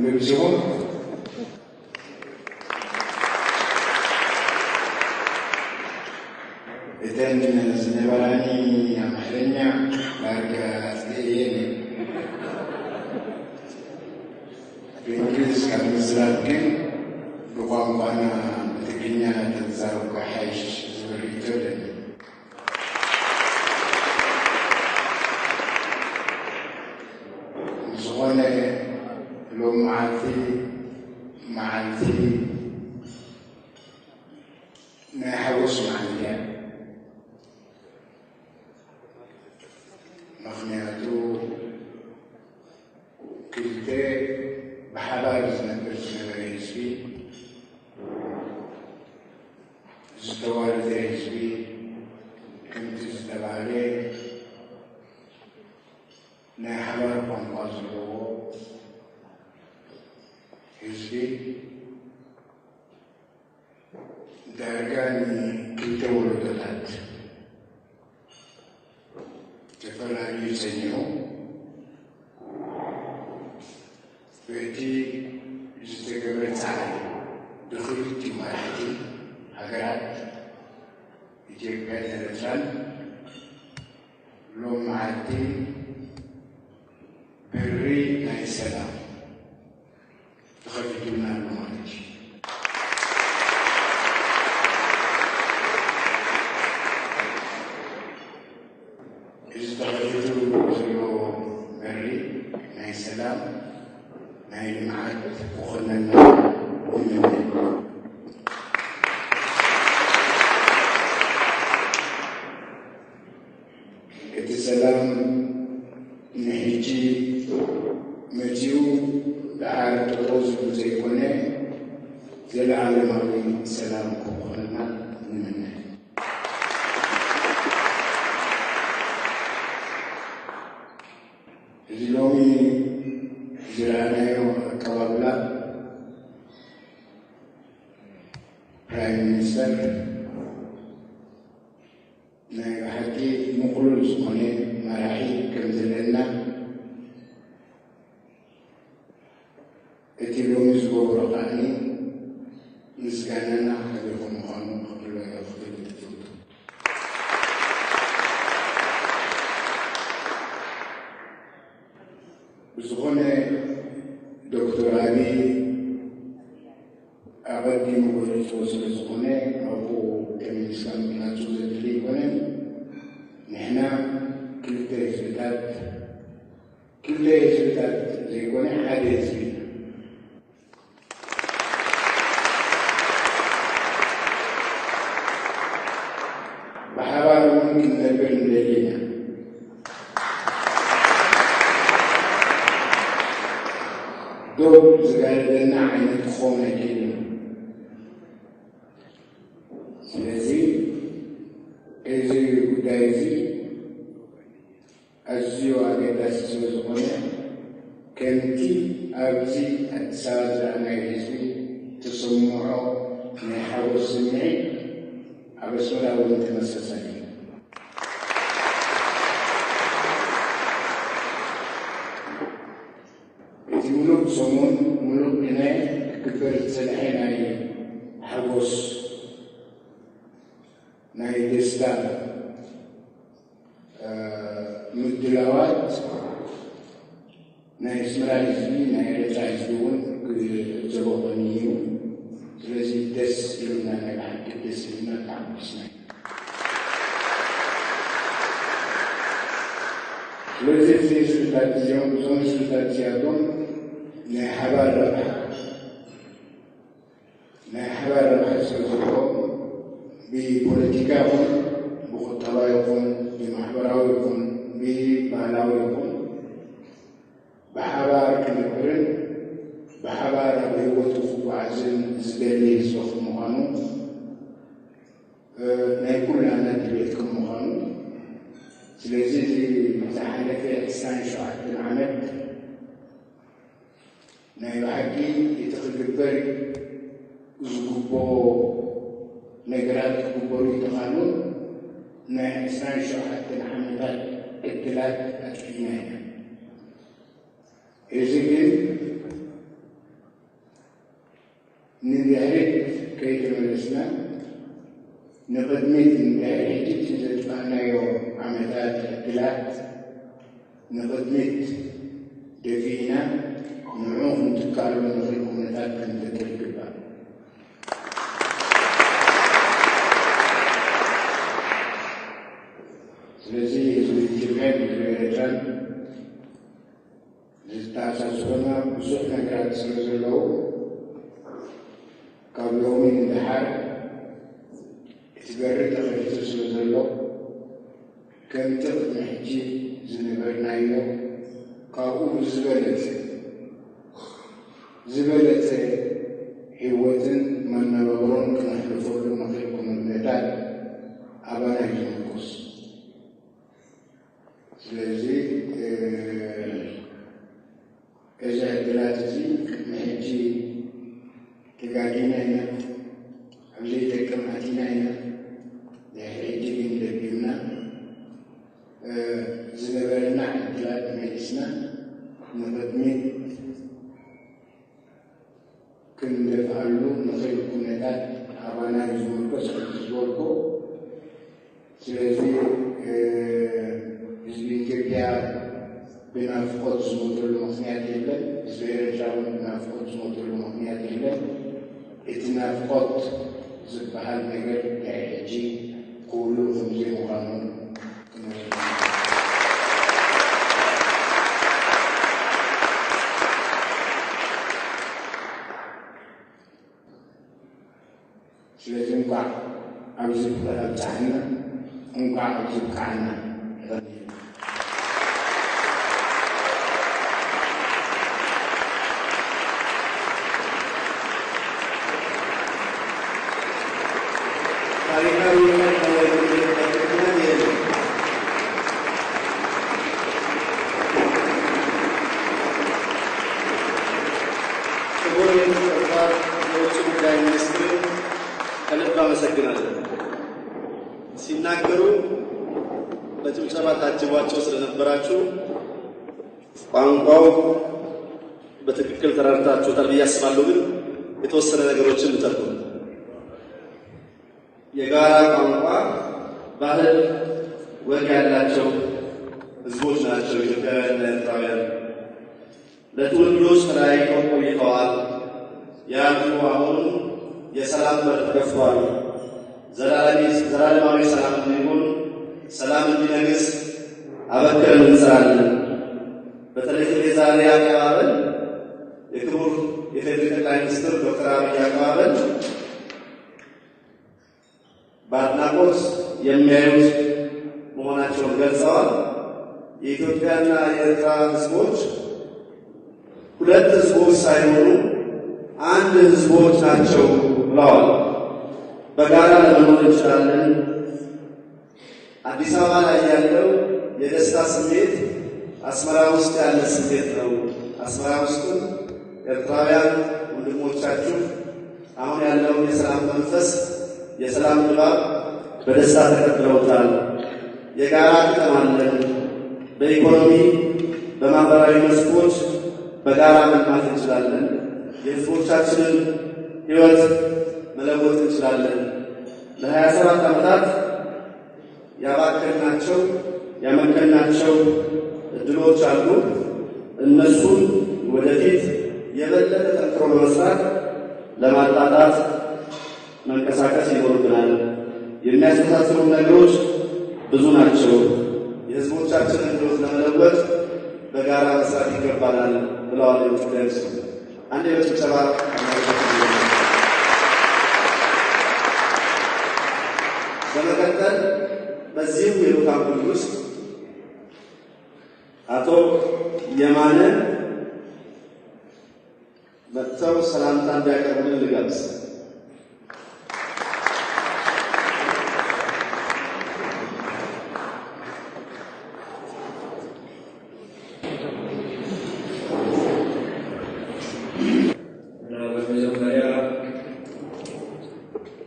ብብዝሑ እተን ዝነበራኒ ኣምሓርኛ ዳርጋ ኣጽሊኤየን እየ። ብእንግሊዝ ካብ ምዝራብ ግን ብቋንቋና ብትግርኛ ተዛረብኩ ይሓይሽ ዝብል ርእይቶ ኣለኒ። ዝኾነ ሎም መዓልቲ መዓልቲ ናይ ሓጎስ መዓልቲ እያ። ምኽንያቱ ክልተ ብሓባር ዝነብር ዝነበረ ህዝቢ፣ ዝተዋደደ ህዝቢ፣ ከምቲ ዝተባህለ ናይ ሓባር ቋንቋ ዘለዎ ህዝቢ ዳርጋ ንክልተ ወለዶታት ተፈላልዩ ጸኒሑ፣ በቲ ዝተገብረ ጻዕሪ ብኽልቲኡ መራሕቲ ሃገራት ኢትዮጵያን ኤርትራን ሎም መዓልቲ በሪ ናይ ሰላም ተኸፊቱልና ኣሎ ማለት እዩ። እዚ ተኸፊቱ ዘሎ በሪ ናይ ሰላም፣ ናይ ልምዓት ክኾነልና ይምነ። እቲ ሰላም ንሕጂ መጺኡ ደሓር ጠጠው ዝብል ዘይኮነ፣ ዘለኣለማዊ ሰላም ክኾነልና ንምነ። እዚ ሎሚ ዝረኣናዮ ኣቀባብላ ፕራይም ሚኒስተር ናይ ብሓቂ ምቕሉል ዝኾነ መራሒ ከም ዘለና እቲ ሎሚ ዝገበሮ ከኣኒ ምስጋናና ዓቢ ከም ምዃኑ ክብሎ እየ ክብል እፈቱ። ብዝኾነ ዶክተር ኣብይ ኣቐዲሙ ገሊጽዎ ስለ ዝኾነ ኣብኡ ተመሊስካ ምምላሱ ዘድሊ ኣይኮነን። ንሕና ክልተ ህዝብታት፣ ክልተ ህዝብታት ዘይኮነ ሓደ ህዝቢ ኢና። ብሓባር እውን ክንነብር ንደሊ ኢና። ዶብ ዝጋርደና ዓይነት ክኸውን ኣይክእልን። ስለዚ እዚ ጉዳይ እዚ ኣዝዩ ኣገዳሲ ስለ ዝኾነ፣ ከምቲ ኣብዚ ኣዲስ ኣበባ ዝረኣናዮ ህዝቢ ተሰምዖ ናይ ሓጎስ ስምዒት ኣብ ኣስመራ እውን ተመሳሳሊ እዩ። እቲ ምሉእ ሰሙን ምሉእ ቅነ ክግበር ዝጸንሐ ናይ ሓጎስ፣ ናይ ደስታ ምድላዋት ናይ ኣስመራ ህዝቢ፣ ናይ ኤርትራ ህዝቢ እውን ክዕዘቦ ኮይኑ እዩ። ስለዚ ደስ ኢሉና፣ ናይ ብሓቂ ደስ ኢሉና፣ ተሓጒስና። ስለዚ እዚ ህዝብታት እዚኦም፣ እዞም ህዝብታት እዚኣቶም ናይ ሓባር ረብሓ ናይ ሓባር ረብሓ ዝፈጥርዎ ብፖለቲካ ይኹን ብቁጠባ ይኹን ብማሕበራዊ ይኹን ብባህላዊ ይኹን ብሓባር ክነብርን ብሓባር ኣብ ህይወቱ ክጓዓዝን ዝደሊ ህዝቢ ከም ምዃኑ፣ እ፣ ናይ ኩላና ድሌት ከም ምዃኑ፣ ስለዚ እዚ ዝሓለፈ ዕስራን ሸውዓተን ዓመት ናይ ብሓቂ እቲ ክግበር ዝግብኦ ነገራት ክግበሩ እንተኻሉ ናይ ዕስራን ሸውዓተን ዓመታት ዕድላት ኣጥፊእና ኢና። እዚ ግን ንድሕሪት ከይተመለስና ንቕድሚት ንድሕሪ ሕጂ እቲ ዘጥፋእናዮ ዓመታት ዕድላት ንቕድሚት ደፊእና ንዕኡ ክንትካኣሉ ንኽእል ኩነታት ክንፈጥር ይግባእ። ስለዚ ህዝቢ ኢትዮጵያን ህዝቢ ኤርትራን ዝተኣሳስሩና ብዙሕ ነገራት ስለ ዘለዉ ካብ ሎሚ ንደሓር እቲ በሪ ተኸፊቱ ስለ ዘሎ ከምቲ ቅድሚ ሕጂ ዝነበርናዮ ካብኡ ብዝበለጸ ዝበለጸ ህይወትን መነባብሮን ክነሕልፈሉ ንኽእል ኩነታት ኣባና እዩ ዝምርኮስ። ስለዚ እዚ ዕድላት እዚ ቅድሚ ሕጂ ተጋጊና ኢና፣ ኣብ ዘይጠቅም ኣቲና ኢና። ድሕሪ ሕጂ ግን ደጊምና ዝነበረና ዕድላት መሊስና ንቕድሚት ክንደፍኣሉ ንኽእል ኩነታት ኣባና እዩ ዝምርኮስ ከምቲ ዝበልኩ። ስለዚ ህዝቢ ኢትዮጵያ ብናፍቆት ዝሞተሉ ምኽንያት የለን። ህዝቢ ኤርትራ እውን ብናፍቆት ዝሞተሉ ምኽንያት የለን። እቲ ናፍቆት ዝበሃል ነገር ናይ ሕጂ ክውልኡ ከም ዘይምዃኑ ስለዚ እንኳዕ ኣብዚ ኣብፀሐና፣ እንኳዕ ኣብዚ ብቃዕና። ታሪኻዊ ክቡር የውጭ ጉዳይ ሚኒስትር ከልብ አመሰግናለሁ። ሲናገሩ በጭብጨባ ታጅቧቸው ስለነበራችሁ ቋንቋው በትክክል ተረድታችሁታል ብዬ አስባለሁ። ግን የተወሰነ ነገሮችን ልጠቁም። የጋራ ቋንቋ፣ ባህል፣ ወግ ያላቸው ህዝቦች ናቸው ኢትዮጵያውያንና ኤርትራውያን። ለትውልዶች ተለያይተው ቆይተዋል። ያሉ አሁን የሰላም በር ተከፍቷል። ዘላለማዊ ሰላም እንዲሆን፣ ሰላም እንዲነግስ አበክረን እንሰራለን። በተለይም የዛሬ አቀባበል፣ የክቡር የፌዴሪ ጠቅላይ ሚኒስትር ዶክተር አብይ አቀባበል በአድናቆት የሚያዩት መሆናቸውን ገልጸዋል። የኢትዮጵያና የኤርትራ ህዝቦች ሁለት ህዝቦች ሳይሆኑ አንድ ህዝቦች ናቸው ብለዋል። በጋራ ለመኖር እንችላለን። አዲስ አበባ ላይ ያለው የደስታ ስሜት አስመራ ውስጥ ያለ ስሜት ነው። አስመራ ውስጥም ኤርትራውያን ወንድሞቻችሁ አሁን ያለውን የሰላም መንፈስ፣ የሰላም ድባብ በደስታ ተቀብለውታል። የጋራ ጥቅም አለን። በኢኮኖሚ፣ በማህበራዊ መስኮች በጋራ መልማት እንችላለን። የህዝቦቻችንን ህይወት መለወጥ እንችላለን። ለ27 ዓመታት ያባከንናቸው፣ ያመከንናቸው እድሎች አሉ። እነሱን ወደፊት የበለጠ ጠንክሮ በመስራት ለማጣጣት መንቀሳቀስ ይኖርብናል። የሚያስተሳስሩ ነገሮች ብዙ ናቸው። የህዝቦቻችንን ህይወት ለመለወጥ በጋራ መስራት ይገባናል ብለዋል የውጭ ጉዳይ ሚኒስትሩ። አንድ የውጭ ስብሰባ በመቀጠል በዚሁ የልዑካን ቡድን ውስጥ አቶ የማነ መጥተው ሰላምታ እንዲያቀርቡልን ልጋብዝ። እና በመጀመሪያ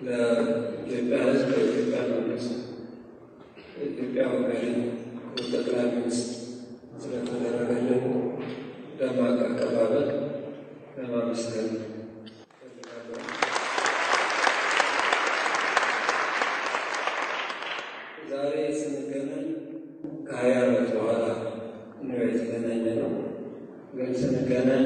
ለኢትዮጵያ ሕዝብ፣ ለኢትዮጵያ መንግስት፣ ለኢትዮጵያ መሪ፣ ለጠቅላይ ሚኒስትር ስለተደረገልን ደማቅ አቀባበል ለማመስገን እፈልጋለሁ። ከሃያ ዓመት በኋላ ነው የተገናኘነው። ግን ስንገናኝ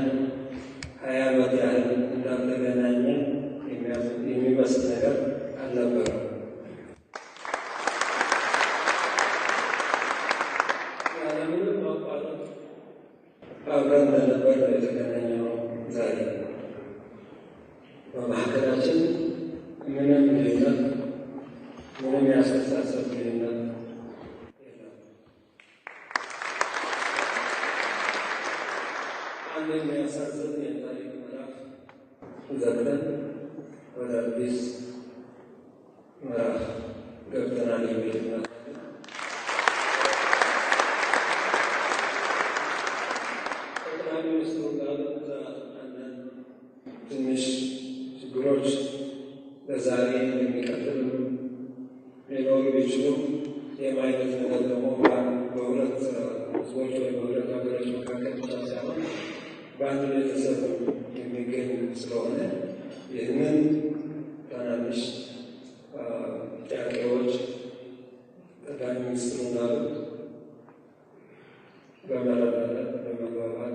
ሃያ ዓመት ያህል እንዳልተገናኘን የሚያስ- የሚመስል ነገር አልነበረም። ያለምንም ማቋረጥ አብረን እንደነበር ነው የተገናኘነው። ዛሬ በመካከላችን ምንም ልዩነት፣ ምንም ያስተሳሰብ ልዩነት የለም። አንድ የሚያሳዝን የታሪክ ምዕራፍ ዘግተን ወደ አዲስ ምዕራፍ ገብተናል የሚል እምነት አለ። ጠቅላይ ሚኒስትሩ እንዳሉት አንዳንድ ትንሽ ችግሮች ለዛሬ የሚቀጥልም ሊኖሩ ቢችሉም፣ የማይነት ነገር ደግሞ በ- በሁለት ህዝቦች ወይም በሁለት ሀገሮች መካከል ብቻ ሳይሆን በአንድ ቤተሰብ የሚገኝ ስለሆነ ይህንን ትናንሽ ጥያቄዎች ጠቅላይ ሚኒስትሩ እንዳሉት በመረዳዳት፣ በመግባባት፣